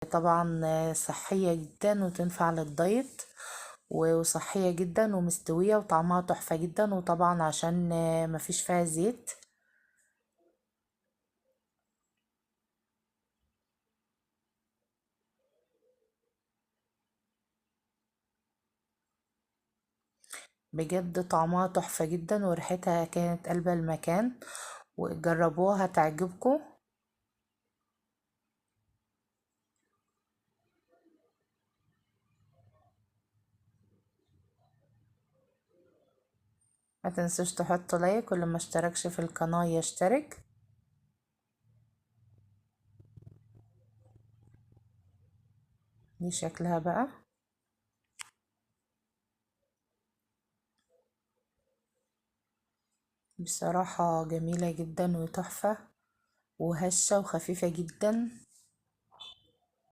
طبعا صحية جدا وتنفع للدايت، وصحية جدا ومستوية وطعمها تحفة جدا، وطبعا عشان مفيش فيها زيت. بجد طعمها تحفة جدا وريحتها كانت قلب المكان، وجربوها هتعجبكم. ما تنسوش تحطوا لايك، واللي ما اشتركش في القناة يشترك. دي شكلها بقى. بصراحة جميلة جدا وتحفة وهشة وخفيفة جدا.